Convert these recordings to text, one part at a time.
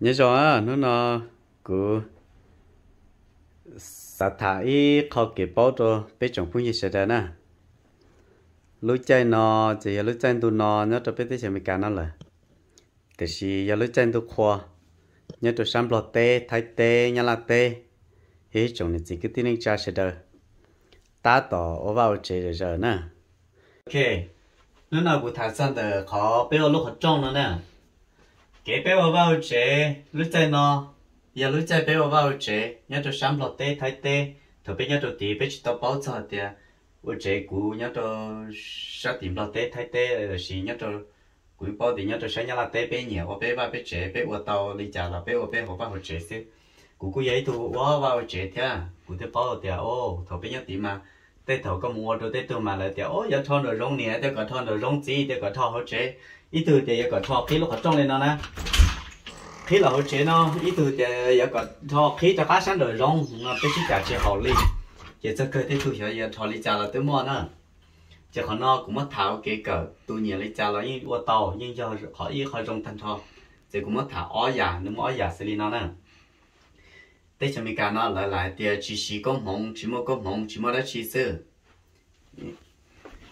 Nyob zoo, hnub no kuv xav tham ib qho kev paub rau peb tsoom phooj ywg sawv daws na. Lub caij no ces yog lub caij ntuj no nyob rau peb teb chaws Amelikas no lawm, tiam sis yog lub caij ntuj qhua nyob rau sab Nplog teb, Thaib teb, Nyab Laj teb, yog ib tsoom niam txiv kwv tij neej tsa sawv daws tab tom ua vaj ua tsev zom zaws na. Ok, hnub no kuv tham txog ntawm qhov peb ua lub qhov rooj no na. Kev peb ua vaj ua tsev lub caij no yog lub caij peb ua vaj ua tsev nyob rau sab Nplog teb, Thaib teb. Thaum peb nyob rau tid peb tsis tau paub txog tias ua tsev kuv nyob rau sab tim Nplog teb, Thaib teb, los sis nyob rau, kuv paub tias nyob rau sab Nyab Laj teb peb nyiam ua peb vaj peb tsev, peb ua tau li cas los peb ua peb hauv vaj hauv tsev xwb. Kuv kuj yog ib tug ua vaj ua tsev thiab, kuv thiaj paub tias, o, thaum peb nyob tid mas tej thaum koj mus ua rau tej tug mas lawv tias, o, yuav rho nraum zoov niam, tias kom rho nraum zoov txiv, tias kom rho hauv tsev. Ib tug tias yuav kom rho qhib lub qhov rooj li no na, qhib los hauv tsev no. Ib tug tias yuav kom rho qhib rov qab sab nraum zoov no, peb sib cam tsis haum li. Ces txog kawg tej tug xyov yuav rho li cas los twb muaj na. Ces qhov no kuv muab tham ua kev kawm, tus nyiam li cas los yeej ua tau, yeej yog qhov ib qho zoo tag nrho. Ces kuv muab tham ob yam, nws muaj ob yam xws li no na. Teb chaws Amelikas no lawv lam hais tias tsis siv koob hmoov, tsis muaj koob hmoov, tsis muaj dab tsi xwb.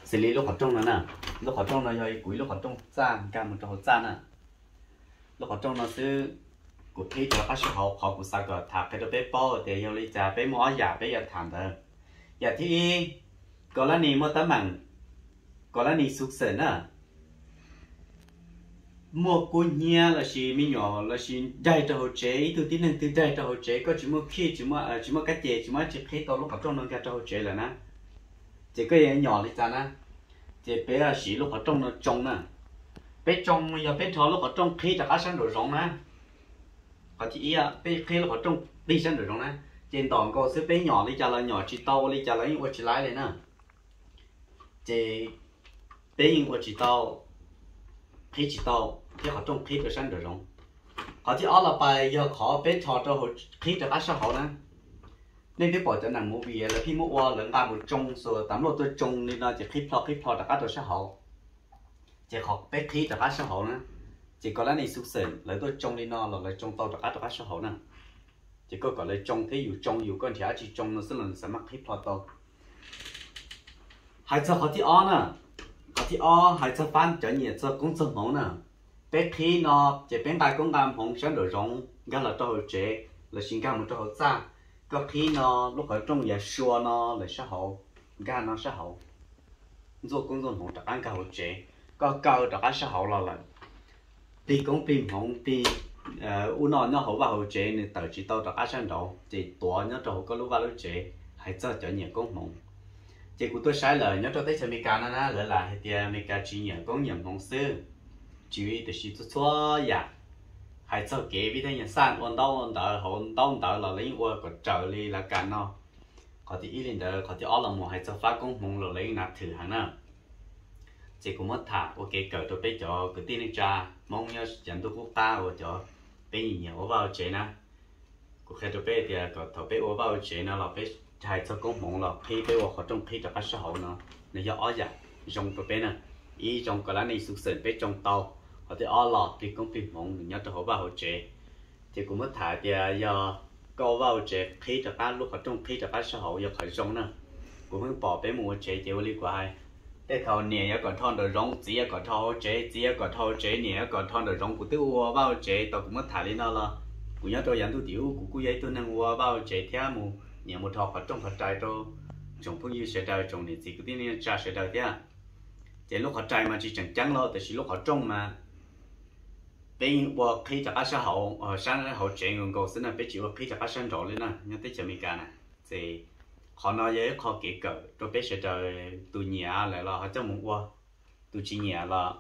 Xws li lub qhov rooj no na, lub qhov rooj no yog kuv ib lub qhov rooj txaj nkag mus rau hauv txaj na. Lub qhov rooj no xwb, kuv qhib rov qab sab hauv, qhov kuv xav kom tham qhia rau peb paub tias yog li cas peb muaj ob yam peb yuav tham ntawd. Yam thib ib, kos lab nis muaj teeb meem, kos lab nis xu xeem na, muaj kub hnyiab los sis me nyuam los sis daig rau hauv tsev, ib tug tib neeg twg daig rau hauv tsev, koj tsis muaj khij, tsis muaj kab ces, tsis muaj dab tsi qhib tau lub qhov rooj no nkag rau hauv tsev lawm na, ces koj yuav nyom li cas na? Ces peb siv lub qhov rooj no tsoo na. Peb tsoo yog peb rho lub qhov rooj qhib rov qab sab nraum zoov na. Qhov thib ib, peb qhib lub qhov rooj qhib sab nraum zoov na, ces ntom nkaus xwb, peb nyom li cas los nyom tsis tau, ua li cas los yeej ua tsis laib li na. Ces peb yeej ua tsis tau, qhib tsis tau, thiab qhov rooj qhib rau sab nraum zoov. Qhov thib ob los pais yog qhov peb rho rau hauv, qhib rov qab sab hauv na. Nej twb pom cov neeg movie lawv pheej muab ua, lawv nqa mus tsoo, xuas tas npluaj tuaj tsoo li no ces qhib plho qhib plho rov qab rau sab hauv. Ces qhov peb qhib rov qab sab hauv na, ces kos lab nis xu xeem lawv tuaj tsoo li no los lawv tsoo tau rov qab rov qab sab hauv na. Ces koj kom lawv tsoo thiab yus tsoo yus, koj nrhiav dab tsi tsoo no xwb los nws xav maj qhib plho tau. Hais txog qhov thib ob na, qhov thib ob hais txog pab cov nyiam txog koob txog hmoov na. Peb qhib no, ces peb nqa koob nqa hmoov sab nraum zoov nkag los rau hauv tsev los sis nkag mus rau hauv txaj. Koj qhib no, lub qhov rooj yav sua no lawm sab hauv, nkag no sab hauv, ntxuaj koob ntxuaj hmoov rov qab nkag hauv tsev, koj kaw rov qab sab hauv los lawm. Plig koob plig hmoov plig ub no nyob hauv vaj hauv tsev nws tawm tsis tau rov qab sab nraud ces tuav nyob rau hauv koj lub vaj lub tsev. Hais txog cov nyiam koob hmoov, ces kuv tuaj saib lawm nyob rau teb chaws Amelikas no na, lawv lam hais tias Amelikas tsis nyiam koob nyiam hmoov xwb, tsis ua tiam sis txhua txhua yam. Hais txog kev vij thaj nyas xaj ua ntaub ua ntawv, hauv ntaub ntawv los lawv yeej ua kom raws li lav kas no. Qhov thib ib li ntawd, qhov thib ob los mus hais txog fab koob hmoov los lawv yeej nav thwm heev na. Ces kuv muab tham ua kev kawm rau peb cov kwv tij neej tsa Hmoob nyob yav ntuj qub qab uas cov peb nyiam nyiam ua vaj ua tsev na. Kuv qhia rau peb tias kom thaum peb ua vaj ua tsev no los peb hais txog koob hmoov los qhib, peb ua qhov rooj qhib rov qab sab hauv no, nws yog ob yam zoo rau peb na. Ib zoo kom lab nis xu xeem peb tsoo tau, qhov thib ob los plig koob plig hmoov nws nyob rau hauv vaj hauv tsev. Ces kuv muab tham tias yog koj ua vaj ua tsev qhib rov qab, lub qhov rooj qhib rov qab sab hauv yog qhov zoo na. Kuv pheej pom peb mus ua tsev ces ua li kuv hais, tej thaum niam yuav kom rho nraum zoov, txiv yuav kom rho hauv tsev, txiv yuav kom rho hauv tsev, niam yuav kom rho nraum zoov. Kuv twb ua vaj ua tsev tau kuv muab tham li no los kuv nyob rau yav ntuj tim ub kuv kuj yog ib tug neeg ua vaj ua tsev thiab mus nyiam mus rho qhov rooj qhov rais rau tsoom phooj ywg sawv daws, tsoom niam txiv kwv tij neej tsa sawv daws thiab. Ces lub qhov rais mas tsis tseem ceeb los tab sis lub qhov rooj mas peb yeej ua qhib rov qab sab hauv, sab hauv tsev nkaus nkaus xwb na, peb tsis ua qhib rov qab sab nraud li na nyob teb chaws Amelikas na. Ces qhov no yog ib qho kev kawm rau peb sawv daws, tus nyiam lawm los ho coj mus ua, tus tsis nyiam los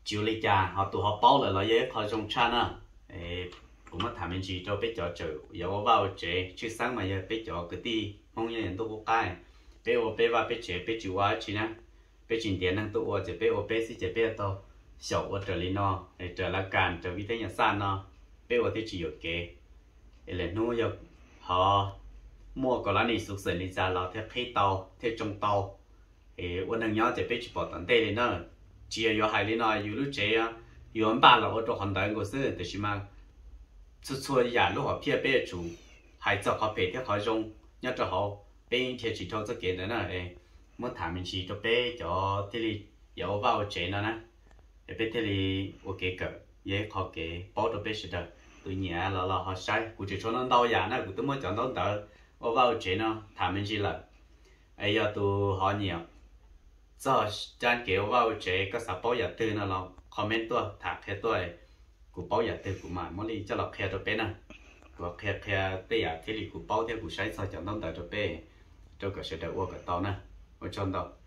tsis ua li cas, ho tus ho paub lawm los yog ib qho zoo tshaj na. Kuv muab tham me ntsis rau peb cov tseem yuav ua vaj ua tsev, tshwj xeeb mas yog peb cov kwv tij Hmoob nyob yav ntuj qub qab, peb ua peb vaj peb tsev peb tsis ua dab tsi na, peb tsis ntiav neeg tuaj ua ces peb ua peb xwb ces peb yuav tau xyaum ua raws li no, raws lav kas raws vij thaj nyas xaj no, peb ua thiaj tsis yuam kev. Es lwm hnub yog ho muaj kom lab nis xu xeem li cas los thiaj qhib tau thiaj tsoo tau. Es ua neeg nyob ces peb tsis pom tom ntej li na. Tsis yog yuav hais li no yus lub tsev yuav npaj los ua rau qhov ntawd nkaus xwb, tiam sis mas txhua txhua yam lub hom phiaj peb yuav tsum hais txog qhov phem thiab qhov zoo nyob rau hauv, peb dhia tsis dhau txoj kev ntawd na. Muab tham me ntsis rau peb cov thiaj li yuav ua vaj ua tsev no na, es peb thiaj li ua kev kawm, yog ib qho kev paub rau peb sawv daws. Tus nyiam los los ho saib, kuv tseem tshuav ntau ntau yam na, kuv twb muab cov ntaub ntawv ua vaj ua tsev no tham me ntsis lawm. Es yog tus ho nyiam txog caj kev ua vaj ua tsev, koj xav paub yam twg no los comment tuaj tham qhia tuaj, kuv paub yam twg kuv mam muab li coj los qhia rau peb na. Kuv qhia qhia tej yam thiaj li kuv paub thiab kuv saib txog cov ntaub ntawv rau peb, rau kom sawv daws ua kom tau na. Ua tsaug ntau.